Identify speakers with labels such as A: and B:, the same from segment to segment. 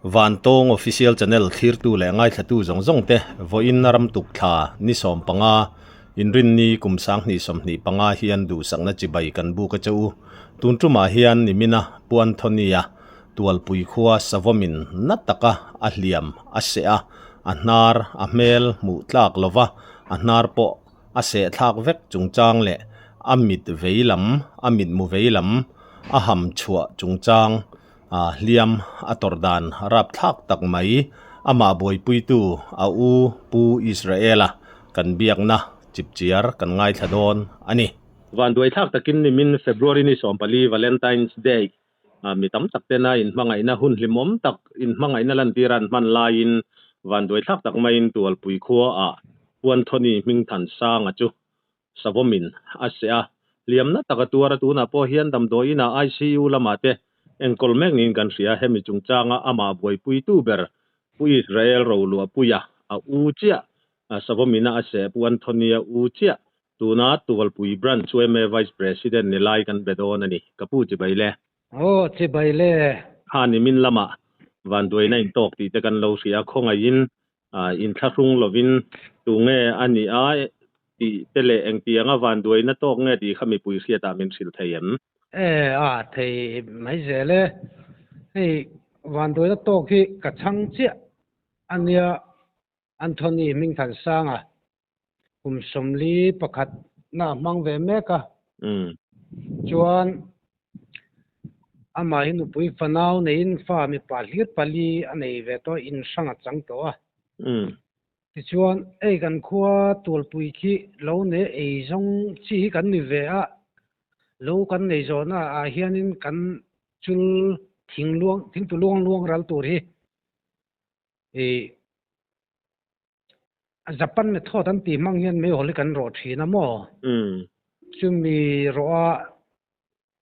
A: Vantawng Official Channel thlirtu leh ngaithlatu zawng zawng te vawiin ram tuk thla ni 15 Inrinni kum 2025 hian duhsakna chibai kan buk a che u. Tun tumah hian nimina Pu Anthony-a Tualpui khua Savawmin na taka a hliam a seh a, a hnar a hmel hmuh tlak lova a hnar pawh a seh thlak vek chungchang leh a mit vei lam a mitmu vei lam a ham chhuah chungchang a hliam a tawrh dan rapthlak tak mai amah buaipuitu a u Pu Israel-a kan biakna chipchiar kan ngaithla dawn a ni. Vanduaithlak takin nimin February ni 14 Valentine's Day mi tam tak tena inhmangaihna hun hlimawm tak inhmangaihna lantira an hman laiin vanduaithlak tak maiin Tualpui khuaah Pu Anthony Hmingthansanga chu Savawmin a seh a, hliamna taka tuar a tunah pawh hian damdawi inah ICU lamah te enkawl mek niin kan hria. Hemi chungchanga amah buaipuitu ber Pu Israel Roluahpuia a u chiah Savawmina a seh Pu Anthony-a u chiah tuna Tualpui Branch yma Vice President ni lai kan be dawn a ni. Ka pu chibai le.
B: Aw chibai le.
A: Kha nimin lamah vanduaina intawk tih te kan lo hria khawngaihin Inthlahrung lovin tu nge a nih a tih te leh engtianga vanduaina tawk nge tih kha mipui hriatah min hrilh thei em?
B: E, a thei mai zel e. Hei vanduaina tawk hi ka chhang chiah a nia Anthony Hmingthansanga kum 41 na a hmang ve mek a. Chuan amah hi nupui fanau neiin fa mipa hlir pali a nei ve tawh a, in hrang a chang tawh a. Tichuan ei kan khua Tualpui khi lo nei ei zawng chi hi kan ni ve a, lo kan nei zawhna ah hianin kan chul thing luang thingtu luang luang ral tur hi ih Japan method an tih hmang hian meihawl hi kan rawh thin a maw? Chumi rawh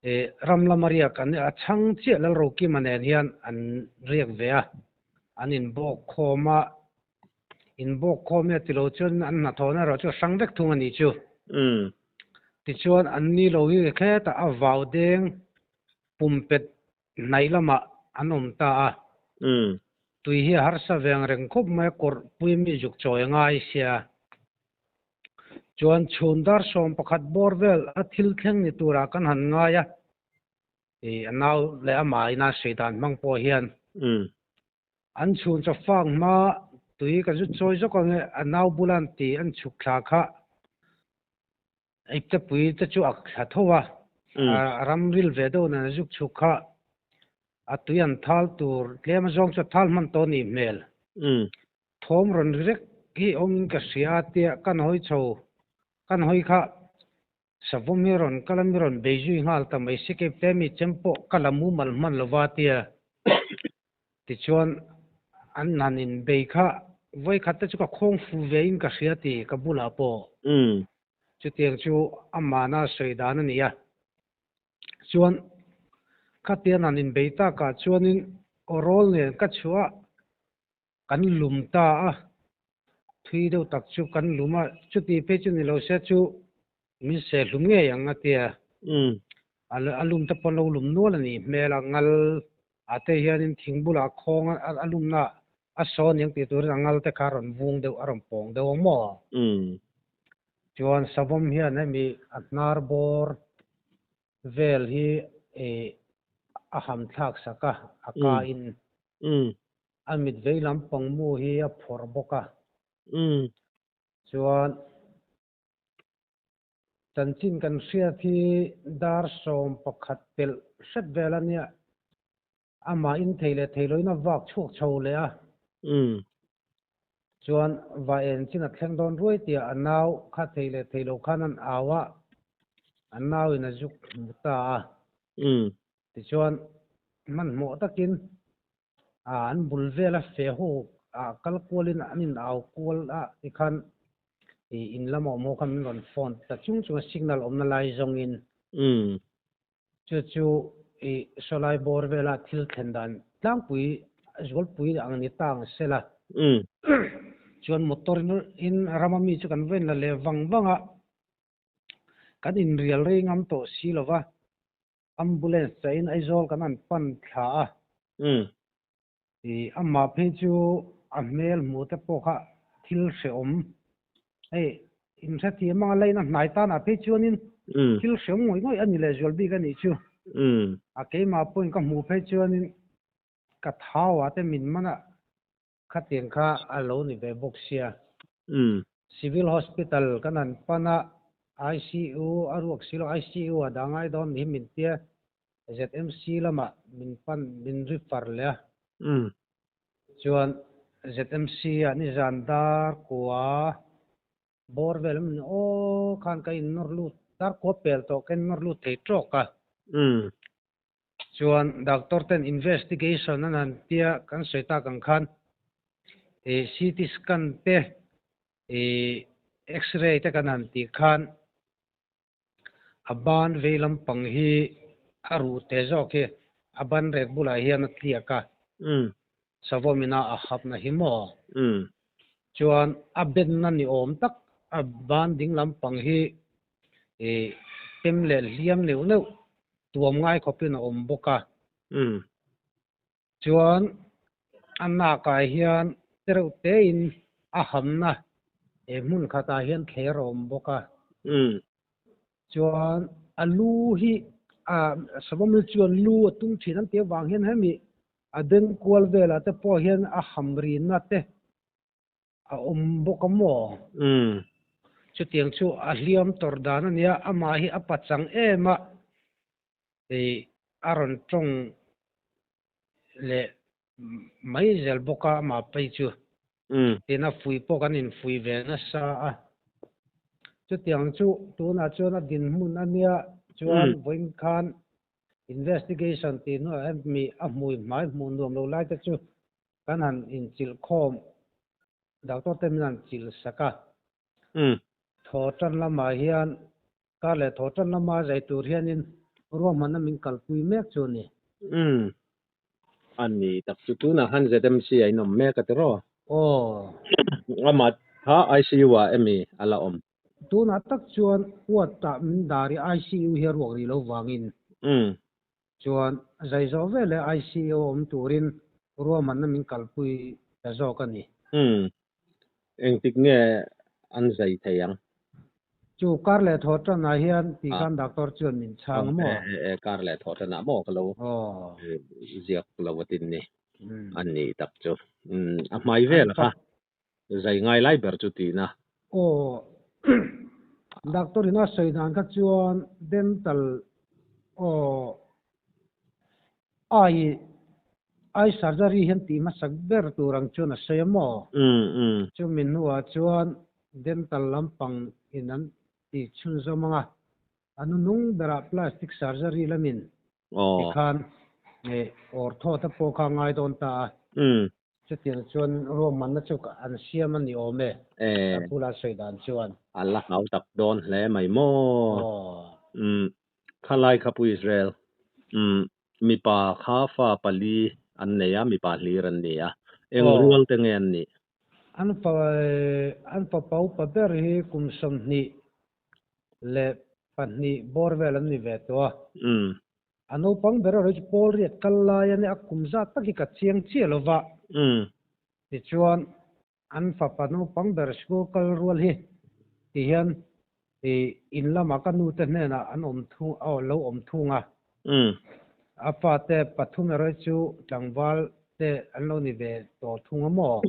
B: a ram lama riak an a chhang chiah Lalrokima nen hian an riak ve a, an inbawk khawm a, inbawk khawm hi a tilo chuan an hnathawhna erawh chu a hrang vek thung a nih chu. Tichuan an ni lo hi khetah a vau deng pumpet hnaih lamah an awm ta a. Tui hi a harsa veng reng khawp mai a, kawrh pui mi zuk chawi a ngai sia. Chuan chhun dar 11 bawr vel a thil thleng ni turah kan han ngai a, ih a nau leh amah ina sawi dan hmang pawh hian an chhun chaw fak hma tui ka zu chawi zawk ang e, a nau bula an ti an chhuk thla kha Iptepui te chu a thla tho a, a ram ril ve deuh nen a zuk chhuk kha a tui an thal tur tlem a zawng chu a thal hman tawh a nih hmel. Thawm rawn ri rek hi awmin ka hria a tia kan hawi chho kan hawi kha savawm hi rawn kal a mi rawn bei zui nghal ta mai si keipte mi chem pawh ka la mumal hman lova tia tichuan an han inbei kha vawikhat te chu ka khawng fu ve in ka hria ti ka bulah pawh. Chutiang chu amahna sawi dan a ni a. Chuan khatian han inbei takah chuanin awrawl nen ka chhuah kan lum ta a, thui deuh tak chu kan lum a, chuti phei chu ni lo se chu min seh hlum ngei ang a tia. A lum te pawh an lo lum nual a nih hmel a, ngal ah te hianin thing bulah khawng a lumna a sawn ang tih turin a ngal te kha a rawn vung deuh a rawn pawng deuh ang maw? Chuan savawm hian hemi a hnar bawr vel hi ih a ham thlak sak a, a ka in a mit vei lampang mu hi a phawrh bawk a. Chuan Chanchin kan hriat hi dar 11 pelh hret vel a nia. Amah in thei leh thei loin a vak chhuak chho leh a. Chuan va en chin a thleng dawn ruai tia a nau kha thei leh thei lo khan an au a, a nau in a zuk hmu ta a. Tichuan hmanhmawh takin an bul vela fe ho ah kal kualin an in au kual a tikhan ih in lam awm ho khan min rawn phone ta chung chung a signal awmna lai zawngin chu chu ih sawlai bawr vela thil thlen dan tlangpui zualpui ang ni ta ang sela chuan motor in rama mi chu kan vain la leh vang vang a kan inrial rei ngam tawh si lova. Ambulance chahin Aizawl kan han pan thla a. Ih amah phei chu a hmel hmuh te pawh kha thil hrehawm hei inhrethiam anga lain a hnai tanah phei chuanin thil hrehawm ngawih ngawih a ni leh zual bik a nih chu. A keimah pawhin ka hmuh phei chuanin ka thau ah te min man a khatiang kha a lo ni ve bawk sia. Civil Hospital kan han pan a, ICU a ruak si lo, ICU ah dah ngai dawn ni hi min tia ZMC lamah min pan min refer leh a. Chuan ZMC ah nizan dar kua bawr vel awm ni aw khan ka innawr lut dar kua pel tawh ka innawr lut thei tawk a. Chuan doctor ten investigation an han tia kan sawi tak ang khan ih CT scan te ih x-ray te kan han tih khan a ban vei lampang hi a ruh te zawk hi a ban rek bulah hian a tliak a, savawmina a hapna hi maw? Chuan a benna ni awm tak a ban ding lampang hi ih pem leh hliam neuh neuh tuam ngai khawpin a awm bawk a. Chuan a nakah hian tereuh tein a hamna he hmun khatah hian thler a awm bawk a. Chuan a lu hi a savawmil chuan lu a tum thin an tih avang hian hemi a beng kual velah te pawh hian a ham rinna te a awm bawk a maw? Chutiang chu a hliam tawrh dan a nia, amah hi a pachang em a. Hei a rawn tawng leh mai zel bawk a amah phei chu tina fui pawh kan infui ve nasa a. Chutiang chu tunah chuan a dinhmun a nia chuan vawiin khan investigation tih hnuah hemi a hmui hmai hmuh nuam lo lai te chu kan han inchilh khawm doctor te min han chilh sak a. Thaw tan lamah hian Kar leh thaw tan lama zai tur hianin ruahmanna min kalpui mek chu a ni.
A: Umm. A ni tak chu tunah khan ZMC a inawm mek a tiraw?
B: Aw.
A: Amah kha ICU ah emi a la awm?
B: Tunah tak chuan ward ah min dar i ICU hi a ruak rih lo vangin.
A: Umm.
B: Chuan zai zawh veleh ICU awm turin ruahmanna min kalpui ta zawk a ni.
A: Umm. Engtik nge an zai thei ang?
B: Chu kar leh thaw tanah hian tih khan doctor chuan min chhang a maw?
A: E e kar leh thaw tanah maw ka lo ziak lo a tin ni. A nih tak chu. A hmai vel kha zai ngai lai ber chu tihna.
B: Aw doctor in a sawi dan kha chuan dental aw Ai ai surgery hian tih hmasak ber tur ang chuan a sawi a maw? Chumi hnuah chuan dental lampang in an tih chhunzawm ang a, a nunung berah plastic surgery lamin tikhan ortho te pawh kha a ngai dawn ta a. Chutiang chuan ruahmanna chu an siam a ni awm e, a bula sawi dan chuan.
A: A la hau tak dawn hle mai maw? Khalai kha Pu Israel, umm, mipa kha fa pali an nei a, mipa hlir an ni a. Eng rual te nge an nih?
B: An fa, an fapa upa ber hi kum 22 bawr vel an ni ve tawh a. A naupang ber erawh hi chu pawl riat kal lai a nia, a kum zat tak hi ka chiang chiah lo va. Tichuan, An fapa naupang ber school kal rual hi ti hian ih in lamah ka nute hnenah an awm thung aw lo awm thung a. A fate pathum erawh chu tlangval te an lo ni ve tawh thung a maw?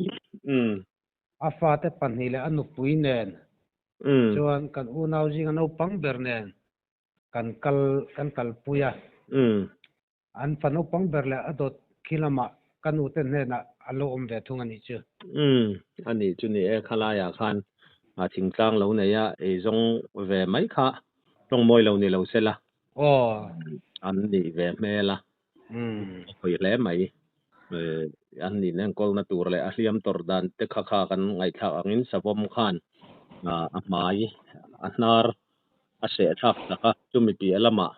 B: A fate pahnih leh a nupui nen chuan kan unau zinga naupang ber nen kan kal kan kalpui a. An fa naupang ber leh a dawt khi lamah ka nute hnenah a lo awm ve thung a nih chu.
A: Umm, a nih chu ni e, khalaiah khan thingtlang lo nei a, eizawng ve mai kha tawng mawi lo ni lo se la.
B: Aw.
A: An nih ve hmel a, a hawi hle mai. An nin enkawlna tur leh a hliam tawrh dan te kha kha kan ngaihthlak angin savawm khan a hmai, a hnar a sehthlak sak a, chumi piah lamah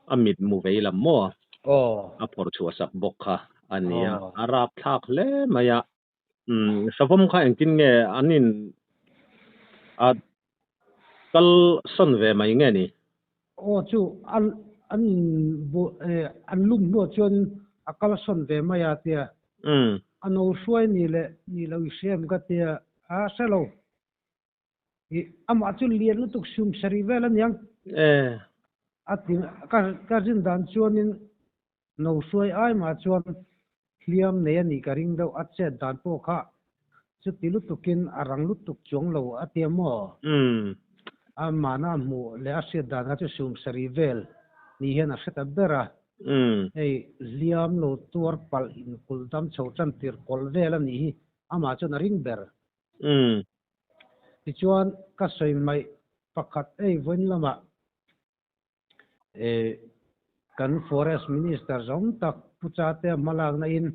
A: A mit mu vei lam maw?
B: Aw.
A: A phawrh chhuah sak bawk kha a ni a, a rap thlak hle mai a. Umm savawm kha engtin nge an in a kal sawn ve mai nge ni?
B: Aw chu an an in an lum hnuah chuan a kal sawn ve mai a tia. A no hruai ni leh nih loh i hria em ka tia a hre lo. I amah chu lian lutuk sum sarih vel a niang. A ti ka ka rin dan chuanin no hruai ai mah chuan hliam nei a nih ka ring deuh a chet dan pawh kha chuti lutukin a rang lutuk chuang lo a tia maw? A mahna a hmuh leh a hriat dan kha chu sum sarih vel ni hian a hre ta ber a. Hei hliam lo tuar palh inkulh dam chho tan tir kawlh vel a nih hi amah chuan a ring ber. Tichuan ka sawi hmaih pakhat ei vawiin lamah kan Forest Minister zawng tak Pu Chatea hmalakna in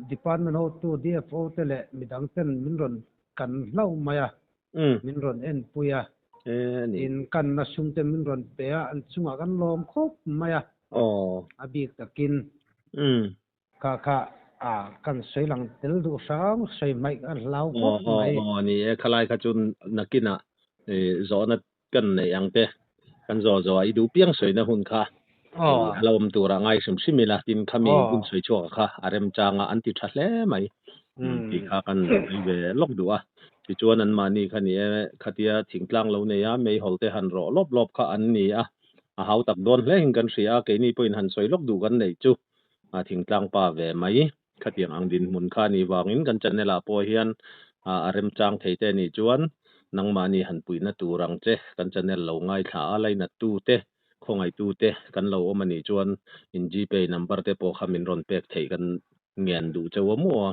B: Department hotu DFO te leh midang ten min rawn kan hlauh mai a, min rawn enpui a, in kanna sum te min rawn pe a, an chungah kan lawm khawp mai a, a bik takin. Kha kha a kan sawi lang tel duh hrang sawi hmaih a hlau khawp mai.
A: Aw aw ni e, khalai kha chu nakinah zawhna kan neih ang te kan zawh zawh a i duh piang sawina hun kha a lo awm turah ngai hrim hrim ila tin khami hun sawi chhuak kha a remchanga an ti tha hle mai tih kha kan sawi ve lawk duh a. Tichuan anmahni kha ni e khatia thingtlang lo nei a meihawl te han rawh lawp lawp kha an ni a, a hau tak dawn hle in kan hria a, keini pawhin han sawi lawk duh kan neih chu. A thingtlang pa ve mai. Khatiang ang dinhmun kha a nih vangin kan channel ah pawh hian a remchang thei te anih chuan nangmahni han puihna tur ang che kan channel lo ngaithla a lainat tu te khawngaih tu te kan lo awm anih chuan in gpay number te pawh kha min rawn pek theih kan ngen duh cheu a maw a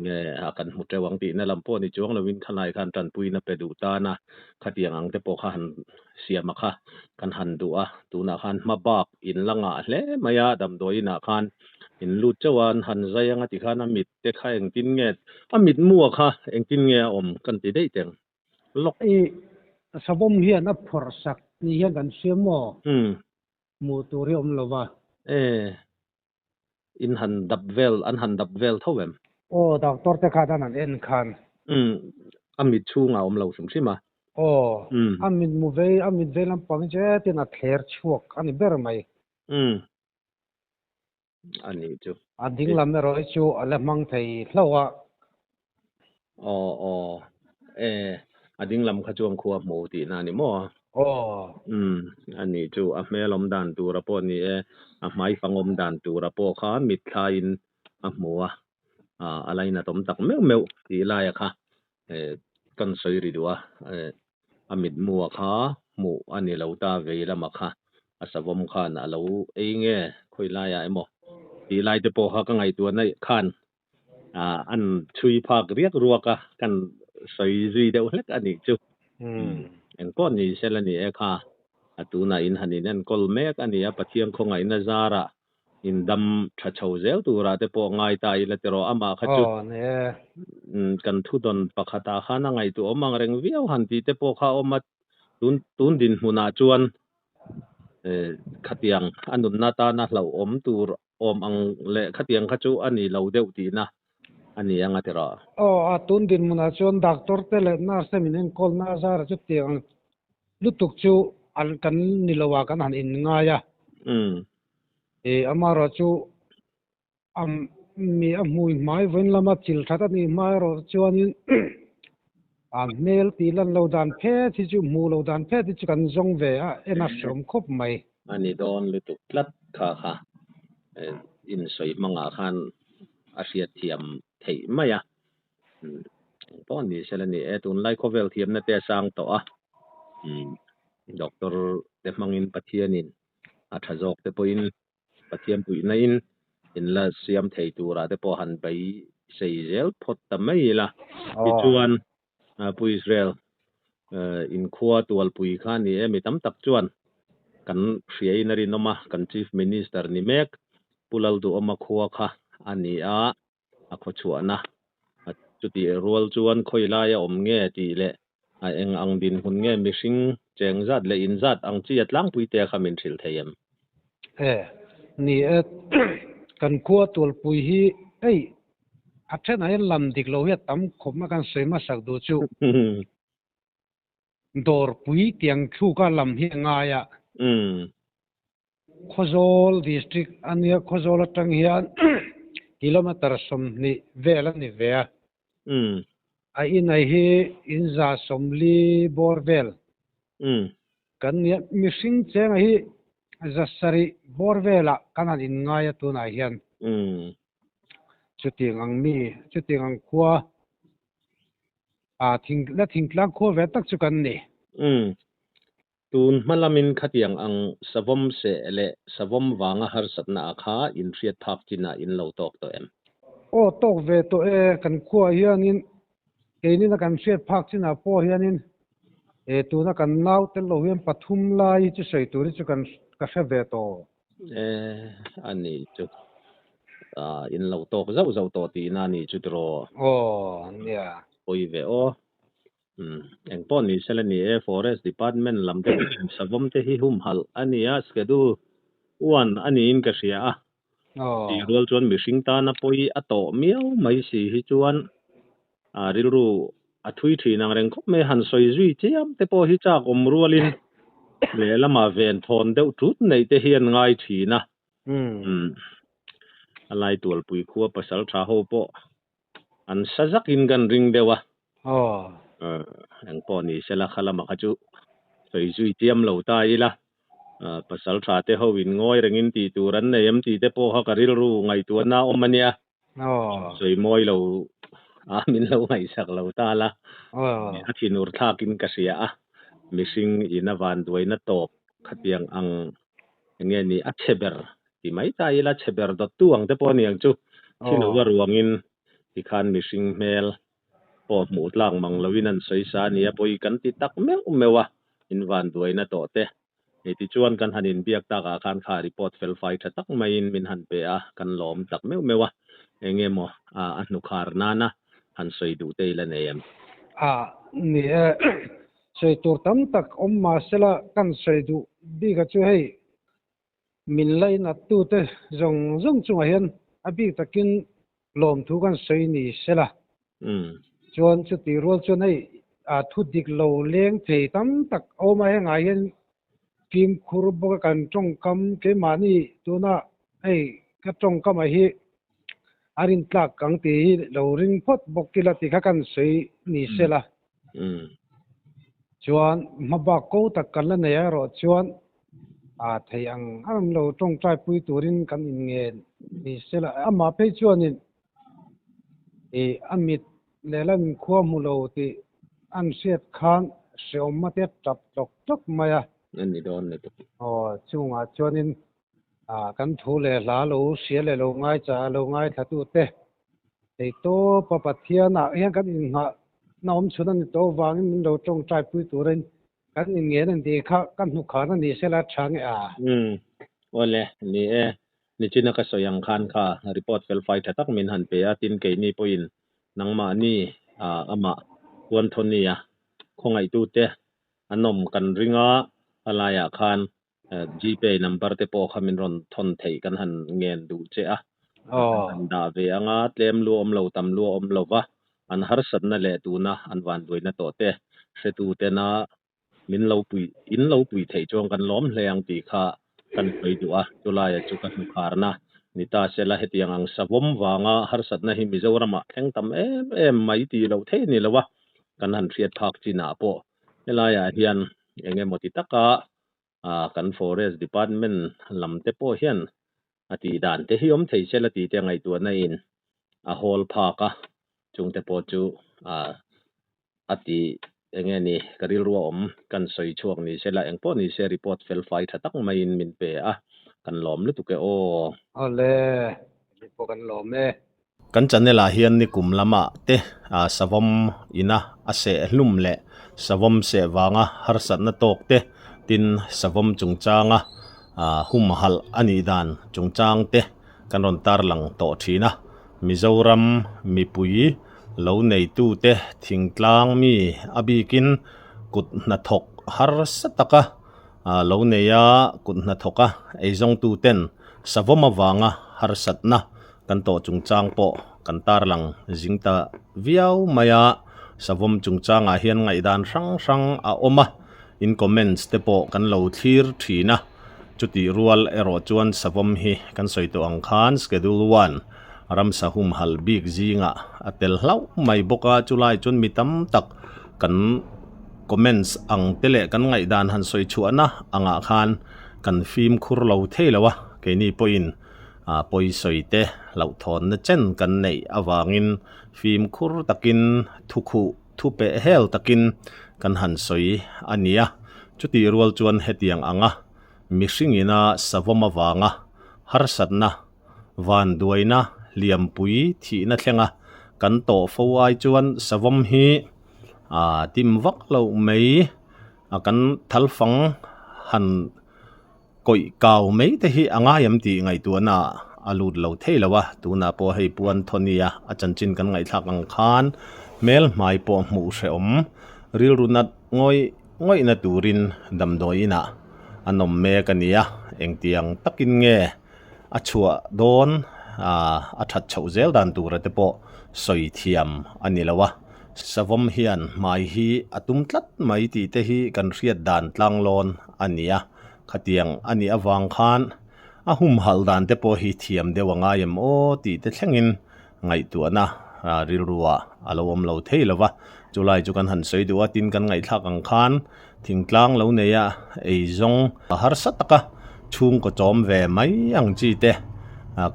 A: nge a kan hmu teuh ang tihna lam pawh ni chuang lovin khalai khan tanpuina pe duh tan a khatiang ang te pawh kha han siam a kha kan han duh a tunah khan hma bak in la ngah hle mai a damdawi inah khan in lut chauh a an han zai anga tikhan a mit te kha engtin nge a mitmu a kha engtin nge a awm kan ti daih teng lawk.
B: I savawm hian a phawrh sak ni hian kan hria maw? Hmuh tur hi a awm lo va.
A: E. In han dap vel, an han dap vel tho em?
B: Aw, doctor te khan an han en khan.
A: Umm, a mit chhungah a awm lo hrim hrim a.
B: Aw, a mit mu vei, a mit vei lampang hi zetin a thler chhuak a ni ber mai.
A: Umm, a nih chu.
B: A ding lam erawh hi chu a la hmang thei hlauh a.
A: Aw aw e a ding lam kha chuan khua hmu tihna a ni maw?
B: Aw.
A: Umm a nih chu a hmel awm dan tura pawh ni e, a hmaifang awm dan tura pawh kha mitthlaiin a hmu a, a lainat awm tak meuh meuh tih laia kha kan sawi ri duh a, a mitmua kha hmuh a ni lo ta vei lama kha a savawm khan a lo ei nge khawi laiah emaw tih lai te pawh kha ka ngaihtuah naih khan an chhui phak riak ruak a, kan sawi zui deuh hlek a nih chu. Engpawh ni sel a ni e kha, a tunah in han inenkawl mek a ni a, Pathian khawngaihna zarah indam tha chho zel turah te pawh ngai ta ila tiraw, amah kha chu kan thudawn pakhatah khan a ngaihtuah awm ang reng viau han tih te pawh kha a awm a, tun dinhmunah chuan khatiang a nunna tana hlauhawm tur awm ang leh khatiang kha chu a ni lo deuh tihna a ni ang a ti rawh.
B: Aw, a tun dinhmunah chuan doctor te leh nurse te min enkawlna a zara chutiang ang lutuk chu an kan ni lo a kan han inngai a. Ih, amaherawh chu a mi a hmui hmai vawiin lama chil that a nih hma erawh chuanin a hmel tih lan lo dan phet hi chu hmuh lo dan phet hi chu kan zawng ve a, en a hreawm khawp mai.
A: A ni dawn lutuk tlat kha kha insawi hmangah khan a hriatthiam theih mai a. Engpawh ni sela ni e, tunlai khawvel thiamna te a sang tawh a, doctor te hmangin Pathianin a tha zawk te pawhin Pathian puihna in in la siam thei turah te pawh han beisei zel phawt ta mai ila. Tichuan Pu Israel inkhua tualpui kha ni e, mi tam tak chuan kan hriain a rinawm a, kan Chief Minister ni mek Pu Lalduhawma khua kha a ni a, a khawchhuahna chutih rual chuan khawi laia awm nge tih leh a eng ang dinhmun nge mihring cheng zat leh in zat ang chi a tlangpui te kha min hrilh thei em?
B: E, ni e, kan khua tualpui hi hei a thenah hian lam dik lo hi a tam khawp mai a kan sawi hmasak duh chu. Dawrpui tiang thluka lam hi a ngai a. Khawzawl District a nia, Khawzawl atang hian kilometre 20 vel a ni ve a. A inai hi in 140 bawr vel kan nia. Mihring chenga hi 700 bawr velah kan han inngai a tunah hian. Chutiang ang mi, chutiang ang khua a thing la thingtlang khua ve tak chu kan ni.
A: Tun hma lamin khatiang ang savawm seh leh savawm vanga harsatna a kha inhriat phak chinah in lo tawk tawh em?
B: Aw tawk ve tawh e, kan khuaah hianin keinina kan hriat phak chinah pawh hianin e tuna kan nau tel lo hian pathum lai hi chu sawi tur hi chu kan ka hre ve tawh.
A: E a ni chu in lo tawk zauh zauh tawh tihna a ni chu tiraw?
B: Aw nia.
A: Pawi ve aw. Umm engpawh ni sela ni e, Forest Department lam te pawhin savawm te hi humhalh a ni a, Schedule one a niin ka hria a. Tih rual chuan mihring tana pawi a tawh miau mai si hi chuan a rilru a thui thin ang reng khawp mai. Han sawi zui chiam te pawh hi chak awm rualin lehlamah ven thawn deuh tut neih te hi an ngai thin a. Umm a lai tualpui khua pasal tha ho pawh An sa zakin kan ring deuh a. Engpawh ni sela kha lama kha chu sawi zui chiam lo ta ila. Pasal tha te ho in ngawi rengin tih tur an nei em tih te pawh kha ka rilru ngaihtuahna a awm a nia. Sawi mawi lo a min lo ngaihsak lo ta la. A thinur thlakin ka hria a. Mihring in a vanduaina tawp khatiang ang enge ni a chhe ber Ti mai ta ila chhe ber dawttu ang te pawh a ni ang chu. Thil a ruangin tikhan mihring hmel pawh hmuh tlak mang loin an sawi sa a nia pawi kan ti tak meuh meuh a, in vanduaina tawh te. Hei tichuan kan han inbiak takah khan kha report felfai tha tak maiin min han pe a, kan lawm tak meuh meuh a. Eng nge maw a hnukhar nana han sawi duh te ila nei em?
B: A ni e, sawi tur tam tak awm mahsela kan sawi duh bik a chu hei Min lainattute zawng zawng chungah hian a bik takin lawmthu kan sawi ni sela. Chuan chutih rual chuan hei thu dik lo leng thei tam tak a awm a, hengah hian fimkhur bawk a kan tawngkam keimahni tuna hei ka tawngkamah hi a rintlak ang tih hi lo ring phawt bawk ila tih kha kan sawi ni sela. Chuan hmabak ko tak kan la nei erawh chuan a thei ang ang lo tawngtai pui turin kan inngen ni sela. Amah phei chuanin ih a mit lehlam inkhua hmu lo tih an hriat khan hreawm a te tap tlawk tlawk mai a.
A: A ni dawn lutuk.
B: Aw chungah chuanin kan thu leh hla lo hria leh lo ngaicha lo ngaithlatute Hei tawpa Pathianah hian kan inngah na awm chhun a ni tawh avangin min lo tawngtai pui turin kan inngen a ni kha ka hnukhan a ni sela tha nge a?
A: Umm awle ni e, nichina ka sawi ang khan kha report felfai tha tak min han pe a, tin keini pawhin nangmahni amah Huanthawnia khawngaihtute an awm kan ring a, a laiah khan Gpay number te pawh kha min rawn thawn theih kan han ngen duh che a, kan han dah ve ang a, tlem lu awm lo tam lu a awm lo va, an harsatna leh tuna an vanduaina tawh te hretu tena min lo pui in lo pui theih chuan kan lawm hle ang tih kha kan sawi duh a, chulaia chu ka hnukharna ni ta sela hetiang ang savawm vanga harsatna hi Mizoramah thleng tam em em mai tih loh theih a ni lo a, kan han hriat phak chinah pawh helaiah hian eng emaw ti taka kan Forest Department lam te pawh hian a tih dan te hi awm thei sela tih te ngaihtuahna in a hawl phak a, chung te pawh chu a ti eng nge ni ka rilru a awm kan sawi chhuak ni sela eng pawh ni se report fel fai tha tak maiin min pe a, kan lawm lutuk e aw.
B: Awle, mi pawh kan lawm e.
A: Kan channel ah hian nikum lamah te savawm ina a seh hlum leh savawm seh vanga harsatna tawk te tin savawm chungchanga humhalh a nih dan chungchang te kan rawn tarlang tawh thin a. Mizoram mipui lo neitu te thingtlang mi a bikin kut hnathawk harsa taka lo nei a kut hnathawka eizawngtu ten savawm avanga harsatna Kan tawh chungchang pawh kan tarlang zing ta viau mai a, savawm chungchangah hian ngaihdan hrang hrang a awm a, in comments te pawh kan lo thlir thin a. Chutih rual erawh chuan savawm hi kan sawi tawh ang khan Schedule One ramsa humhalh bik zingah a tel hlauh mai bawk a, chulai chuan mi tam tak kan comments ang te leh kan ngaihdan han sawi chhuahna angah khan kan fimkhur lo thei lo a, keini pawhin pawi sawi te hlauhthawnna chen kan neih avangin fimkhur takin thukhuh thu peh hel takin kan han sawi a ni a, chutih rual chuan hetiang anga mihring ina savawm avanga harsatna vanduaina hliampui thihna thlenga kan tawh fo ai chuan savawm hi aa tim vak loh mai a kan thalfang han kawih kau mai te hi a ngai em tih ngaihtuahna a lut lo thei lo a, tunah pawh hei Pu Anthony-a a chanchin kan ngaihthlak ang khan hmel hmai pawh hmuh hrehawm rilru nat ngawih ngawihna turin damdawi inah an awm mek a ni a, engtiang takin nge a chhuah dawn a that chhoh zel dan tura te pawh sawi thiam a ni lo a, savawm hian hmai hi a tum tlat mai tih te hi kan hriat dan tlanglawn a ni a, khatiang a nih avang khan a humhalh dan te pawh hi thiam deuh a ngai em aw tih te thlengin ngaihtuahna rilruah a lo awm lo thei lo va, chulai chu kan han sawi duh a, tin kan ngaihthlak ang khan thingtlang lo neia eizawng harsa taka chhungkaw chawm ve mai ang chi te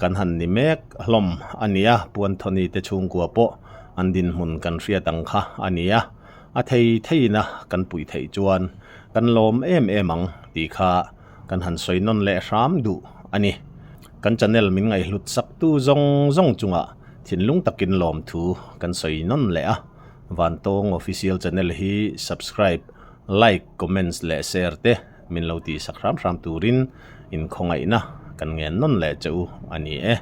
A: kan han ni mek hlawm a ni a, Puanthawni te chhungkua pawh an dinhmun kan hriat ang kha a ni a, a thei theiin a kan puih theih chuan kan lawm em em ang tih kha kan han sawi nawn leh hram duh a ni. Kan channel min ngaihhlut sak tu zawng zawng chungah thinlung takin lawmthu kan sawi nawn leh a, Vantawng Official channel hi subscribe, like, comments leh share te min lo tih sak hram hram turin inkhawngaihna kan ngen nawn leh che u a ni e.